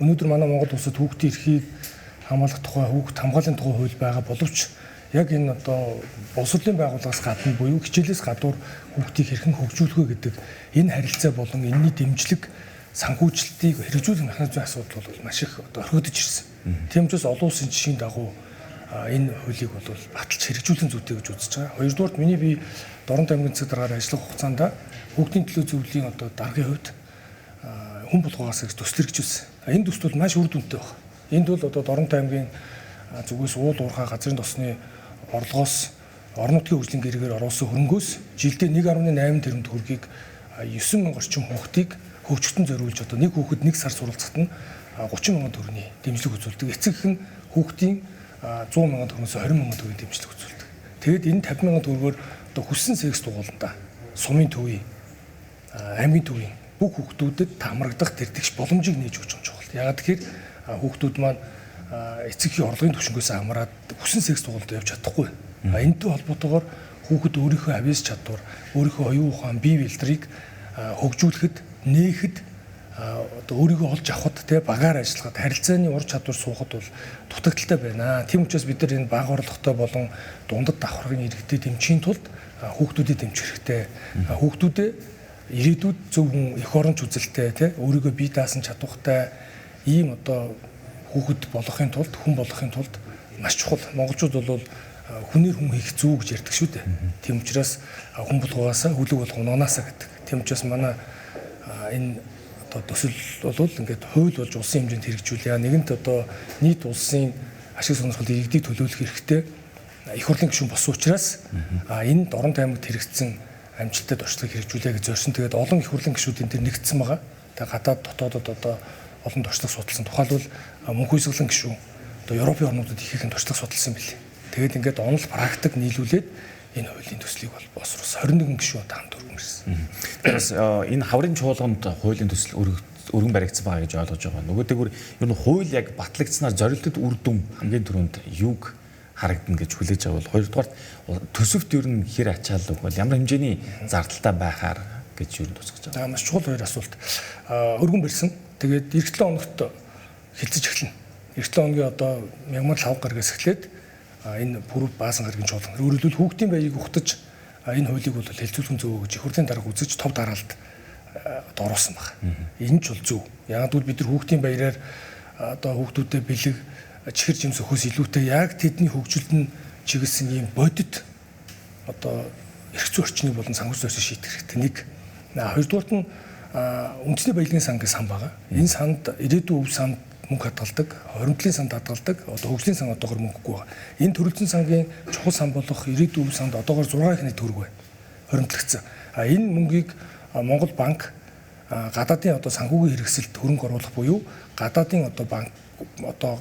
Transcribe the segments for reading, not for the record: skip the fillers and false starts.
Өнөөдөр манай Монгол улсад хүүхдийн эрхийг хамгаалах тухай, хүүхд хамгааллын тухай хууль байгаа боловч яг энэ одоо боловсролын байгууллагаас гадна буюу хичээлээс гадуур хүүхдийг хэрхэн хөгжүүлэх вэ гэдэг энэ харилцаа болон энэний дэмжлэг санхүүжилтийг хэрэгжүүлэх механизмын асуудал бол маш их одоо орхигдож ирсэн. Тийм учраас олон улсын жишгийн дагуу энэ хуулийг бол баталж хэрэгжүүлэн зүйтэй гэж үзэж байгаа. Хоёрдугаарт миний би Дорнод аймгийн засаг даргаар ажиллах хугацаанд хүүхдийн төлөө зөвлөлийн одоо даргын хувьд хүн болгоогоос гэж төсөл хэрэгжүүлсэн. Энэ төсөл бол маш үр дүнтэй байна. Энд бол одоо Дорнод аймгийн зүгээс уул уурхай газрын тосны орлогоос орон нутгийн хөгжлийн гэрээгээр оруулсан хөрөнгөөс жилдээ 1.8 тэрбум төгрөгийг 9 мянга орчим хүүхдийг хөгжихтэн зориулж одоо нэг хүүхэд нэг сар суралцахад нь 30 мянган төгрөгийн дэмжлэг үзүүлдэг. Эцэг эх нь хүүхдийн 100 мянган төгрөгөөс 20 мянган төгрөгийн дэмжлэг үзүүлдэг. Тэгээд энэ 50 мянган төгрөгөөр одоо хүссэн секс дугууланда сумын төвийн, аймгийн төвийн бүх хүүхдүүдэд таамрагдах тэр тэгш боломжийг нээж өгч юм чухал. Яагаад тэгэхээр хүүхдүүд маань эцэг эхийн орлогын түвшингөөс хамраад хүссэн секс дугууланд явж чадахгүй. Энэтэй холбоотойгоор хүүхэд өөрийнхөө авьяас чадвар, өөрийнхөө оюун ухаан, бие бэлтрийг хөгжүүлэхэд, нээхэд, одоо өөрийгөө олж авахд, те багаар ажиллахад, харилцааны ур чадвар суухад бол дутагдалтай байна. Тийм учраас бид нар энэ бага орлоготой болон дундад давхаргын иргэдэд дэмжихийн тулд хүүхдүүдэд дэмжих хэрэгтэй. Хүүхдүүдэд ирээдүйд зөв хүн, эх оронч үзэлтэй, те өөрийгөө бие даасан чадвартай ийм одоо хүүхэд болгохын тулд, хүн болгохын тулд маш чухал. Монголчууд бол хүнээр хүн хийх зүү гэж ярьдаг шүү дээ. Тийм учраас хүн болгоогоосаа хүлэг болох унанаасаа гэдэг. Тийм учраас манай энэ одоо төсөл бол ингээд хууль болж улсын хэмжээнд хэрэгжүүлье. Нэгэнт одоо нийт улсын ашиг сонирхол иргэдийг төлөөлөх хэрэгтэй их хурлын гишүүн болсон учраас энэ Дорнод аймагт хэрэгжсэн амжилттай туршлагыг хэрэгжүүлье гэж зорьсон. Тэгээд олон их хурлын гишүүд энэ төр нэгдсэн байгаа. Тэгээд гадаад дотоодод одоо олон туршлага судалсан. Тухайлбал мөнх уйсгалан гишүүн одоо Европын орнуудад их их туршлага судалсан билээ. Тэгээд ингээд онол практик нийлүүлээд энэ хуулийн төслийг бол босруулсан. 21 гишүүн одоо хамт өргөн ирсэн. Тэрээс энэ хаврын чуулганд хуулийн төсөл өргөн баригдсан байгаа гэж ойлгож байгаа. Нөгөө тэгвэр ер нь хууль яг батлагдсанаар зорилтод үр дүн хамгийн түрүүнд юуг харагдана гэж хүлээж авал, хоёрдугаарт төсөвт ер нь хэр ачаалал өгвөл ямар хэмжээний зардалтай байхаар гэж ер нь тусгаж байгаа. Маш чухал хоёр асуулт. Өргөн барьсан. Тэгээд эх 7 хоногт хэлцэж эхэлнэ. Эх 7 хоногийн одоо мягмар лав гаргаас эхлээд энэ Пүрэв Баасан гарагийн чуулган. Өөрөөр хэлбэл хүүхдийн баяыг ухтаж энэ хуулийг бол хэлцүүлэх зөв гэж их хурлын дарга үзэж тов дараалд одоо оруулсан байна. Энэ ч бол зөв. Яагаад гэвэл бид нар хүүхдийн баяраар одоо хүүхдүүдэд бэлэг чихэр жимс өхөөс илүүтэй яг тэдний хөгжилд нь чиглэсэн ийм бодит одоо эрх зүйн орчныг болон санхүүжилт орчныг шийдэх хэрэгтэй. Нэг. Хоёрдугаарт нь үндэсний баялагын сан гэж сан байгаа. Энэ санд ирээдүйн өв санд мөнгө хадгалдаг, хоримтлын санд хадгалдаг, одоо хөгжлийн сан одоогор мөнгөгүй байгаа. Энэ төрөлцсөн сангийн чухал сан болох ирээдүйн өв санд одоогор 6 их нэг төгрөг байна. Хоримтлагдсан. Энэ мөнгийг Монгол банк гадаадын одоо санхүүгийн хэрэгсэлд хөрөнгө оруулах буюу гадаадын одоо банк одоо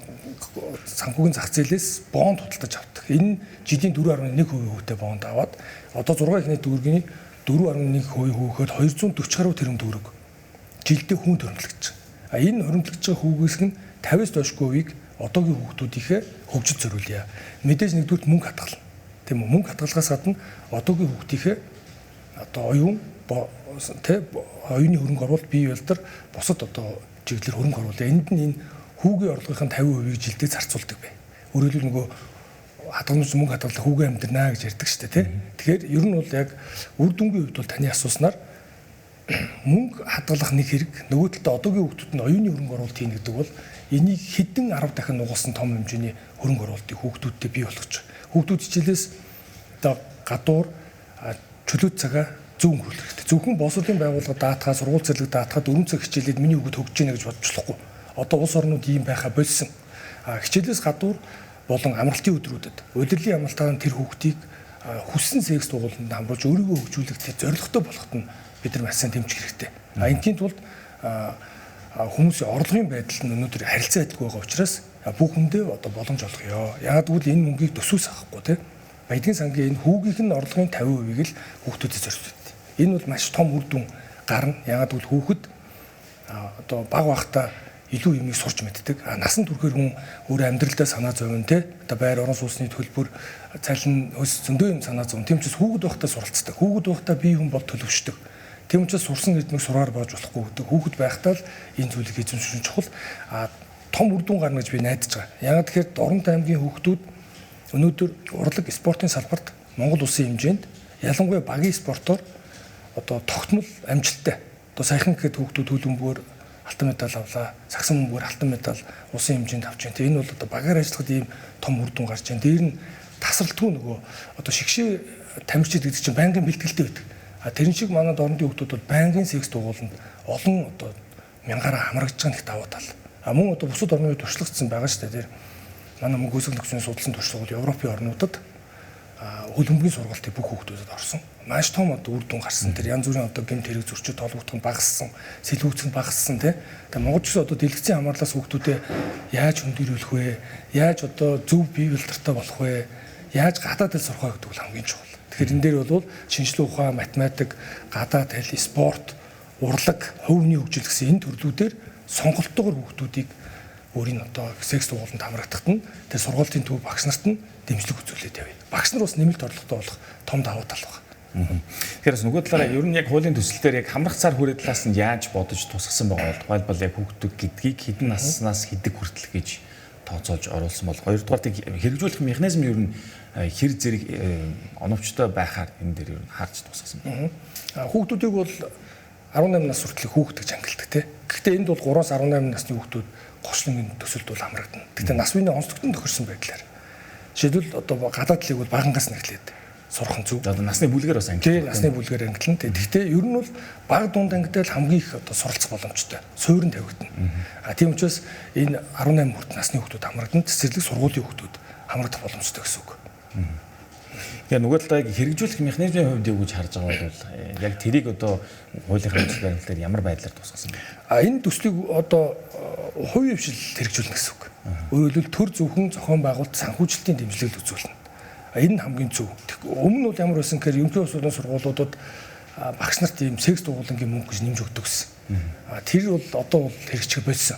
санхүүгийн зах зээлээс бонд худалдаж авдаг. Энэ жилийн 4.1% хүүтэй бонд аваад одоо 6 их нэг төгрөгийн 4.1% хүүхээр 240 гаруй тэрбум төгрөг жилдээ хүн хоримтлагдаж байгаа. Энэ хоримтлагдж байгаа хүүгээс нь 50-аас доош хувийг одоогийн хүүхдүүдийнхээ хөгжил зориулъя. Мэдээж нэгдүгürt мөнгө хадгална. Тийм үү? Мөнгө хадгалахаас гадна одоогийн хүүхдийнхээ одоо оюун тэ оюуны хөрөнгө оруулалт, бие бэлдэр бусад одоо чиглэлээр хөрөнгө оруулалт. Энд нь энэ хүүгийн орлогын 50%-ийг жилдээ зарцуулдаг бай. Өөрөөр хэлбэл нөгөө хадгаламж мөнгө хадгалах хүүгээ амьдрнаа гэж ярьдаг шүү дээ, тий. Тэгэхээр ер нь бол яг үр дүнгийн хувьд бол таны асууснаар мөнгө хадгалах нэг хэрэг, нөгөө талдаа одоогийн хүүхдүүд нь оюуны хөрөнгө оруулалт хийнэ гэдэг бол энийг хэдэн 10 дахин нугалсан том хэмжээний хөрөнгө оруулалтыг хүүхдүүдтэй бий болгож байгаа. Хүүхдүүд хичээлээс одоо гадуур чөлөөт цагаа зөв өнгөрүүлэх хэрэгтэй. Зөвхөн боловсролын байгууллага даатгаа, сургууль зэрлэг даатгаа 4 цаг хичээлээд миний хүүхэд хөгжиж гэнэ гэж бодож болохгүй. Одоо улс орнууд ийм байхаа болсон. Хичээлээс гадуур болон амралтын өдрүүдэд улирлын амралтаар тэр хүүхдийг хүссэн секс дугууланд хамруулж өөрийгөө хөгжүүлэх тэр зорилготой болоход нь бид нар маш сайн дэмжих хэрэгтэй. Энэхийн тулд хүмүүсийн орлогын байдал нь өнөөдөр харилцан адилгүй байгаа учраас бүх хүндээ одоо боломж олгоё. Яагаад гэвэл энэ мөнгийг төсөөс авахгүй тий. Баялагын сангийн энэ хүүгийнх нь орлогын 50%-ийг л хүүхдүүдэд зориулдаг. Энэ бол маш том үр дүн гарна. Яагаад гэвэл хүүхэд одоо баг байхдаа илүү юмыг сурч мэддэг. Насан туршаар хүн өөр амьдралдаа санаа зовно те. Одоо байр орон сууцны төлбөр, цалин, хөлс зөндөө юм санаа зовно. Тийм ч хүүхэд байхдаа суралцдаг. Хүүхэд байхдаа бие хүн бол төлөвшдөг. Тийм учраас сурсан эрдмийг сургаар боож болохгүй гэдэг хүүхэд байхдаа л энэ зүйлийг эзэмших нь чухал. Том үр дүн гарна гэж би найдаж байгаа. Яагаад тэгэхээр Дорнод аймгийн хүүхдүүд өнөөдөр урлаг спортын салбарт Монгол улсын хэмжээнд ялангуяа багийн спортоор одоо тогтмол амжилттай. Одоо саяхан гэхэд хүүхдүүд хөлбөмбөгөөр алтан медаль авлаа. Сагсан бөмбөгөөр алтан медаль улсын хэмжээнд авч байна. Энэ бол одоо багаар ажиллахад ийм том үр дүн гарч байна. Дээр нь тасралтгүй нөгөө одоо шигшээ тамирчид гэдэг чинь байнгын бэлтгэлтэй байдаг. Тэрэн шиг манай Дорнодын хүүхдүүд бол байнгын секс дугууланд олон одоо мянгаараа хамрагдж байгаа нэг давуу тал. Мөн одоо бусад орнууд туршлагацсан байгаа шүү дээ. Тэр манай мөнгө хөөсгөл нөхцөлийн судалсан туршлага бол Европын орнуудад хөлбөмбөгийн сургалтыг бүх хүүхдүүдэд орсон. Маш том одоо үр дүн гарсан. Тэр янз бүрийн одоо гэмт хэрэг зөрчид холбогдох нь багассан, сэлүүцэх нь багассан тий. Тэгээ Монгол ч гэсэн одоо дэлгэцийн хамаарлаас хүүхдүүдэд яаж хөндөрүүлэх вэ? Яаж одоо зөв бие бэлтэртэй болох вэ? Яаж гадаад хэл сурах вэ гэдэг бол хамгийн чухал. Тэгэхээр энэ дээр бол шинжлэх ухаан, математик, гадаад хэл, спорт, урлаг, хувь хүний хөгжил гэсэн энэ төрлүүдээр сонголттойгоор хүүхдүүдийг өөрийн одоо секс дугууланд хамрагдахад нь тэр сургуулийн төв багш нарт нь дэмжлэг үзүүлээд явъя. Багш нар бас нэмэлт орлоготой болох том давуу тал байна. Тэгэхээр бас нөгөө талаараа ер нь яг хуулийн төсөл дээр яг хамрах цар хүрээ талаас нь яаж бодож тусгасан байгаа бол тухайлбал яг хүүхдүүд гэдгийг хэдэн наснаас хэдэг хүртэл гэж тооцоолж оруулсан бол хоёрдугаар хэрэгжүүлэх механизм ер нь хэр зэрэг оновчтой байхаар энэ дээр ер нь харж тусгасан байна. Хүүхдүүдийг бол 18 нас хүртэл хүүхэд гэж ангилдаг тий. Гэхдээ энд бол 3-аас 18 насны хүүхдүүд гочлонгийн төсөлд бол хамрагдана. Гэхдээ нас үеийн онцлогтон тохирсон байдлаар. Жишээлбэл одоо гадаад талыг бол багангаас нь эхлээд сурах нь зөв. Одоо насны бүлгээр бас ангилдаг. Тий, насны бүлгээр ангилна. Гэхдээ ер нь бол баг дунд ангидал хамгийн их одоо суралцах боломжтой. Суурин тавигдана. Тийм учраас энэ 18 хүртэл насны хүүхдүүд хамрагдана. Цэцэрлэг сургуулийн хүүхдүүд хамрагдах боломжтой гэсэн үг. Тэгээ нөгөө талаа хэрэгжүүлэх механизмын хувьд юу гэж харж байгаа бол яг тэрийг одоо хуулийн хариуцлага баримтлалаар ямар байдлаар тусгасан бэ? Энэ төслийг одоо хувийн хвшил хэрэгжүүлнэ гэсэн үг. Өөрөөр хэлбэл төр зөвхөн зохион байгуулалт санхүүжилтийн дэмжлэг үзүүлнэ. Энэ нь хамгийн зөв. Өмнө нь бол ямар байсан гэхээр ерөнхий улсын сургуулиудад багш нарт ийм секс дугуулангийн мөнгө гэж нэмж өгдөг гэсэн. Тэр бол одоо бол хэрэгжих болсон.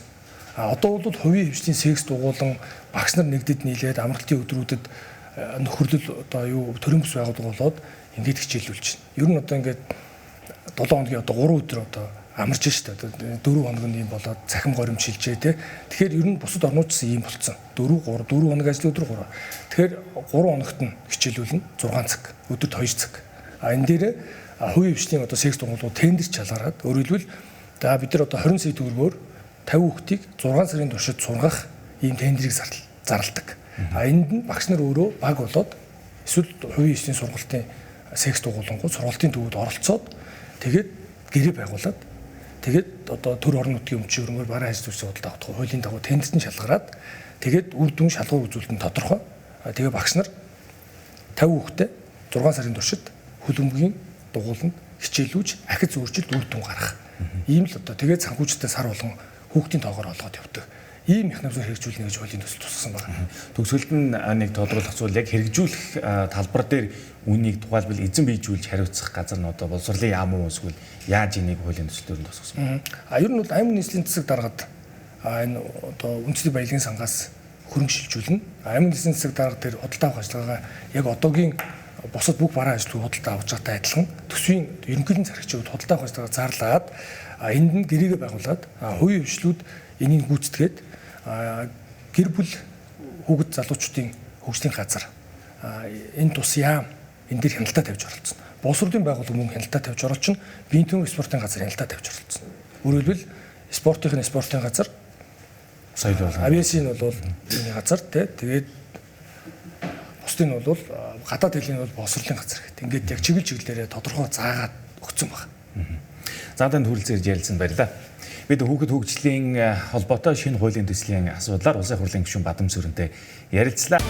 Одоо бол хувийн хвшлийн секс дугуулan багш нар нэгдэд нийлээд амралтын өдрүүдэд нөхөрлөл одоо юу төрийн бүс байгууллага болоод ингээд хичээлүүлж байна. Ер нь одоо ингээд 7 хоногийн одоо 3 өдөр одоо амарч штэ. Одоо 4 хоног нь юм болоод цахим горим шилжээ те. Тэгэхээр ер нь бусад орнууд ч ийм болцсон. 4 3 4 хоног ажлын өдөр 3. Тэгэхээр 3 хоногт нь хичээлүүлнэ 6 цаг, өдөрт 2 цаг. Энэ дээр хувийн хвшлийн одоо секс дугуулууд тендер чалгараад өөрөөр хэлбэл за бид нар одоо 20 сая төгрөгөөр 50 хүүхдийг 6 сарын туршид сургах ийм тендерийг зарладаг. Энд нь багш нар өөрөө баг болоод эсвэл хувийн хвшлийн сургалтын секс дугуулангууд сургалтын төвөд оролцоод тэгээд гэрээ байгуулад тэгээд одоо төр орон нутгийн өмчийн өрмөр баруун ажил үйлсийн худалдаа авах хуулийн дагуу тендерт нь шалгараад тэгээд үр дүн шалгуур үзүүлэлт нь тодорхой. Тэгээ багш нар 50 хүүхдээ 6 сарын туршид хөлбөмбөгийн дугууланд хичээлүүлж ахиц өөрчлөлт үр дүн гаргах. Ийм л одоо тэгээд санхүүжилтээ сар болгон хүүхдийн тоогоор олгоод явдаг. Ийм механизмыг хэрэгжүүлнэ гэж хуулийн төсөл тусгасан байна. Төгсгөлд нь нэг тодруулах зүйл яг хэрэгжүүлэх талбар дээр үнийг тухайлбал эзэн биежүүлж хариуцах газар нь одоо боловсролын яам уу эсвэл яаж энийг хуулийн төсөл дээр нь тусгасан бэ? Ер нь бол аймаг нийслэлийн засаг даргад энэ одоо үндэсний баялагын сангаас хөрөнгө шилжүүлнэ. Аймаг нийслэлийн засаг дарга дээр худалдаа авах ажиллагаагаа яг одоогийн бусад бүх бараан ажилтнууд худалдаа авч байгаатай адилхан төсвийн ерөнхийлөн зарагчид худалдаа авах ажиллагаа зарлаад энд нь гэрээгээ байгуулад хувийн хвшлүүд энийг гүйцэтгээд гэр бүл хүүхэд залуучуудын хөгжлийн газар энэ тус яам энэ дээр хяналтаа тавьж оролцсон. Боловсролын байгууллага мөн хяналтаа тавьж оролцсон. Биеийн төмөр спортын газар хяналтаа тавьж оролцсон. Өөрөөр хэлбэл спортын нь спортын газар, соёл бол авиасын нь бол энэ газар тий. Тэгээд бусдын нь бол гадаад хэлийн нь бол боловсролын газар гэдэг. Ингээд яг чиглэл чиглэлээрээ тодорхой заагаад өгсөн байна. За танд хүрэлцэн ирж ярилцсанд баярлалаа. Бид хүүхэд хөгжлийн холбоотой шинэ хуулийн төслийн асуудлаар Улсын хурлын гишүүн Бадам Сүрэнтэй ярилцлаа.